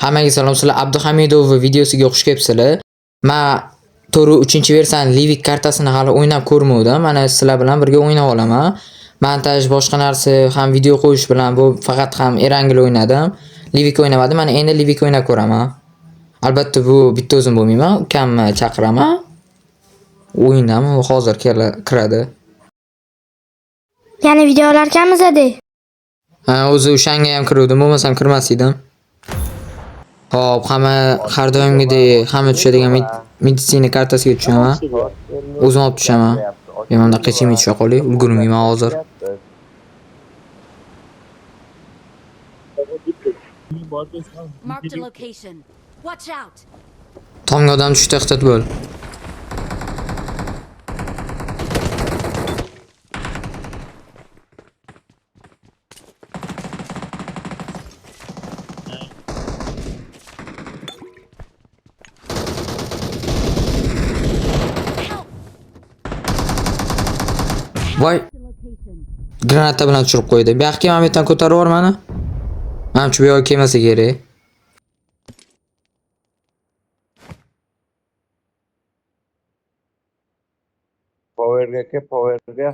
Hammaga salom, sizlar Abduhamidov videosiga xush kelibsizlar. Men To'ru 3-versiyani Livik kartasini hali o'ynab ko'rmovdim. Mana sizlar bilan birga o'ynab olaman. Montaj boshqa narsa ham video qo'yish bilan bu faqat ham Erangel o'ynadim. Livik o'ynamadim. Mana endi Livik o'ynab ko'raman. Albatta bu bitta o'zim bo'lmayman, ukamni chaqiraman. O'yindan u hozir kiradi. Yana video olarkanmiz edi. Ha, o'zi o'shanga ham kiruvdim, bo'lmasam kirmas edim. Xo'p, hamma har doimgidek hamma tushadigan meditsina kartasiga tushaman. O'zim olib tushaman. Men bunaqa qechimay tusha qolay, ulgurmayman hozir. Marked a location. Watch out! Tomga odam tushdi, ehtiyot bo'l. Help! Voy, granata bilan tushirib qo'ydi. Bu yoqqa mana bu yerdan ko'tarib yubor mani. Manimcha bu yoqqa kelmasa kerak. Powerga ke, powerga.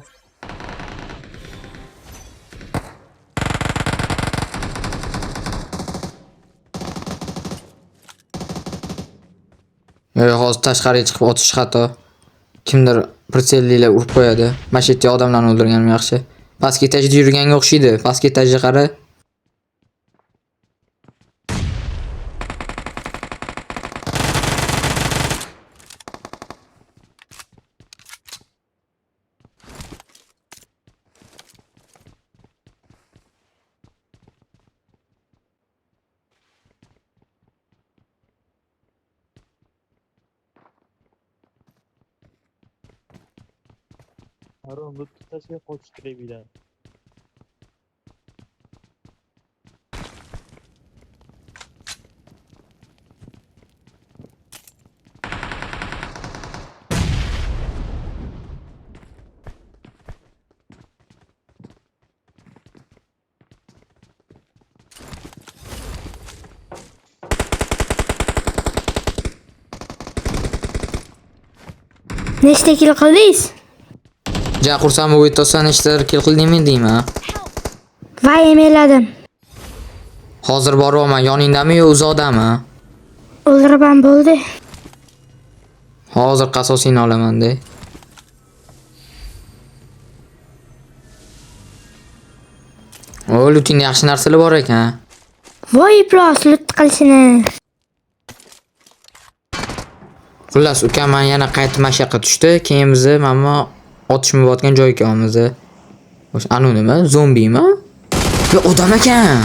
Yo'q, hozir tashqariga chiqib otish xato. Kimdir pritselliylar urib qo'yadi. Mana shu yerda odamlarni o'ldirganim yaxshi. Pastki etajda yurganga o'xshaydi. Pastki etajga qara. Harun bu bittasiga qochish kerak uydan. Nechta kill qildingiz? Ja xursand bo'lib o'tsan nechtadir kill qildingmi deyman. Voy emeladim. Hozir boryapman. Yoningdami yo uzoqdami? O'ldirib ham bo'ldi. Hozir qasosingni olaman de. O, lutingda yaxshi narsalar bor ekan. Voy iflos lut qilishini. Xullas, ukam mana yana qaytib mana shu yoqqa tushdi. Keyin bizni mana bu otishma bo'layotgan joyga kelyapmiz. Xo'sh, anu nima? Zombimi? Yo, odam ekan.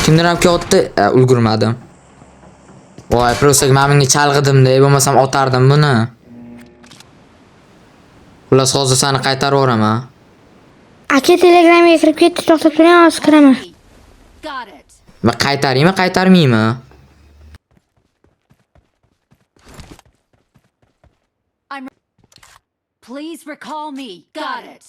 Kimdir ham kelyapti. Ulgurmadim. Voy, просто mana bunga chalg'idim-da, bo'lmasam otardim buni. Xullas, hozir seni qaytarib yuboraman. Aka Telegramga kirib ketdi, to'xtab turing, hozir kiraman. Got it. Va qaytaraymi, qaytarmaymi? I'm. Please recall me. Got it.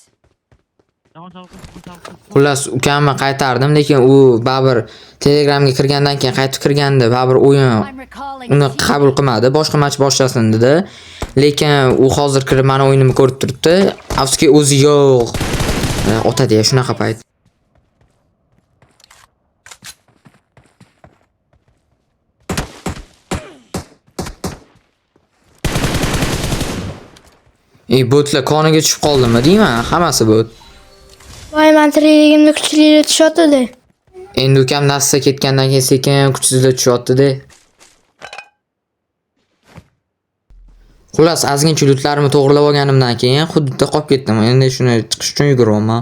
Xullas, ukamni qaytardim, lekin u baribir Telegramga kirgandan keyin qaytib kirganda baribir o'yin I'm recalling. uni qabul qilmadi. Boshqa match boshlasin dedi. Lekin u hozir kirib mani o'yinimni ko'rib turibdi. Afsuski o'zi yo'q. Otadi ya shunaqa payt. Ey, botlar qoniga tushib qoldimi deyman, hammasi bot. Voy men tirikligimda kuchli tushyotdi. Endi ukam narsa ketgandan keyin sekin kuchsizlar tushyapti-da. Xullas, ozgincha lutlarimni to'g'rilab olganimdan keyin hududda qolib ketdim. Endi shuni chiqish uchun yuguryapman.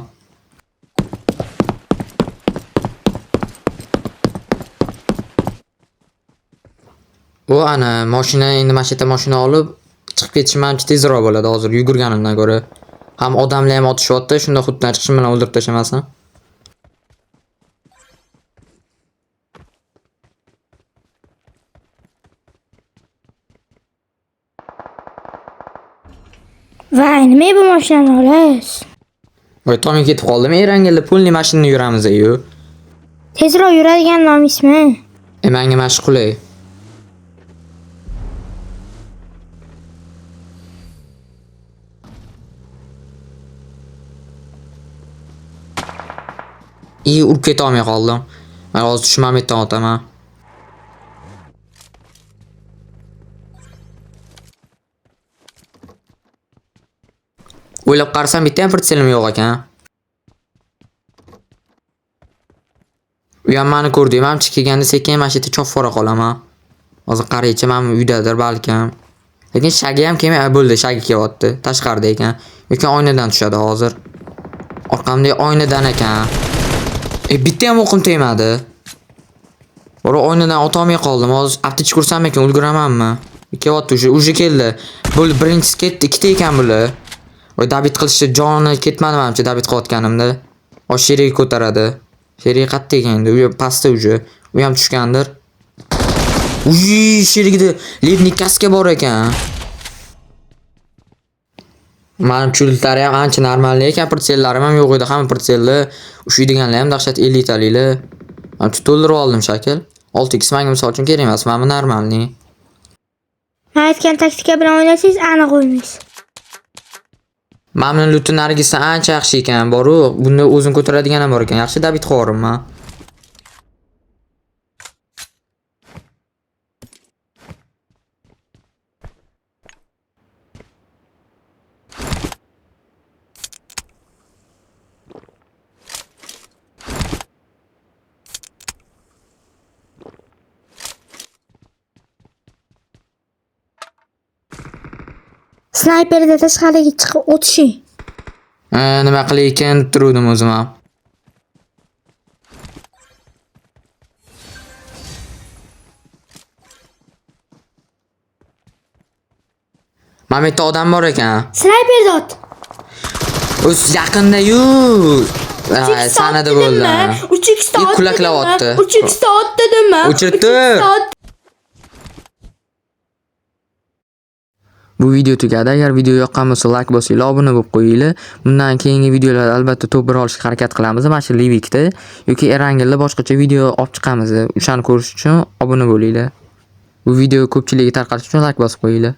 U ana mashina, endi mana shu yerda mashina olib chiqib ketishim manimcha tezroq bo'ladi hozir yugurganimdan ko'ra. Ham odamlar ham otishyapti, shunda hududdan chiqishim bilan o'ldirib tashlamasin. Voy, nima bu mashinani olasiz? Voy, tomga ketib qoldim. Erangilda pulli mashinada yuramiz-yu. Tezroq yuradigan nomizmi? Manga mana shu qulay. I urib keta olmay qoldim. Men hozir tushmam yerdan otaman. O'ylab qarasam bitta ham pritselim yo'q ekan. U ham meni ko'rdi. Manimcha kelganda sekin mana shu yerda chopib qolaman. Hozir qaraychi, mana uydadir balkim. Lekin shagi ham kelmay, bo'ldi, shagi kelyapti. Tashqarida ekan. Yoki oynadan tushadi hozir. Orqamdagi oynadan ekan. Bitta ham o'qim tegmadi. Bora oynadan otolmay qoldim. Hozir aptechka ursam ekan, ulguramanmi? Kelyapti уже, уже keldi. Bo'ldi, birinchisi ketdi, ikkita ekan bular. Voy, добить qilishni joni ketmadi manimcha добить qilayotganimda. O sherigi ko'taradi. Sherigi qayerda ekan endi? U pastda уже. U ham tushgandir. Uy, sherigida ледник kaska bor ekan. Manimcha ultlari ham ancha normalli ekan, прицел larim ham yo'q edi. Hamma прицел li ushlaydiganlar ham dahshat 50 taliklar. Manimcha to'ldirib oldim shakl. 6x menga misol uchun kerak emas, mana bu нормальный. Men aytgan taktika bilan o'ynasangiz aniq o'lmaysiz. Mana buni loot i narigisidan ancha yaxshi ekan, boru bunda o'zim ko'taradigan ham bor ekan. Yaxshi добить qilyapman. Snayperda tashqariga chiqib otishing. Nima qilay ekan deb turuvdim o'zim ham. Mana bu yerda odam bor ekan. Snayperda ot. O'z yaqinda-yu. Sanada bo'ldi. 3x ta И ot. kulaklab otdi. 3x ta ot dedimmi? O'chirib tur. Bu video tugadi. Agar video yoqqan bo'lsa, like bosinglar, obuna bo'lib qo'yinglar. Bundan keyingi videolarda albatta top 1 olishga harakat qilamiz. Mana shu Livikda yoki Erangilda boshqacha video olib chiqamiz. O'shani ko'rish uchun obuna bo'linglar. Bu video ko'pchilikka tarqalishi uchun like bosib qo'yinglar.